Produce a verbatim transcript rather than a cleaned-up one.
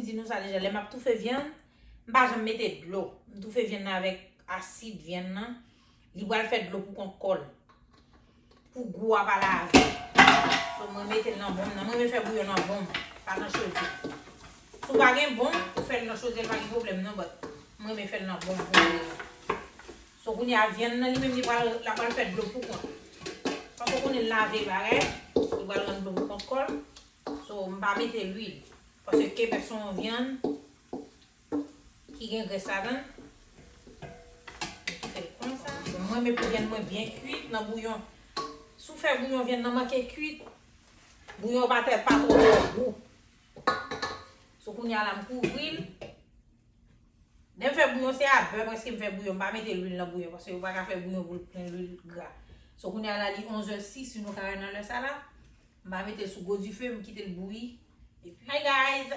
di nou sa deja, lè m ap toufe vyann, m pa janm mete dlo. M toufe vyann nan avèk asid vyann nan. Li pral fè dlo pou kont kò l. Pou gou a pa lave. So, mwen mete l nan bonm nan. Mwen renmen fè bouyon nan bonm, pa nan chodye. Si w pa gen bonm, ou fè l nan chodye, l pa gen pwoblèm non, but mwen renmen fè l nan bonm pou bouyon. So, kounye a, vyann nan, li menm, li pral, l ap pral fè dlo pou kont. Paske w konnen l lave bagay, li pral rann dlo pou kont kò l. So, m pa mete lwil. Paske kebèp se yon vyann ki gen grès ladan l. Kite l konsa. Mwen renmen pou vyann mwen byen kuit nan bouyon. Si w fè bouyon vyann nan manke kuit, bouyon pa tè pa twò twò gou. So, kounye a la, m kouvri l. Lè m fè bouyon, se a bè prèske m fè bouyon. M pa mete lwil nan bouyon, paske yo pa ka fè bouyon pou l plen lwil gra. So, kounye a la, li onzè sis, si nou ka wè nan lè sa la. M pa mete l sou gwo dife, m kite l bouyi. Epi, hi guys!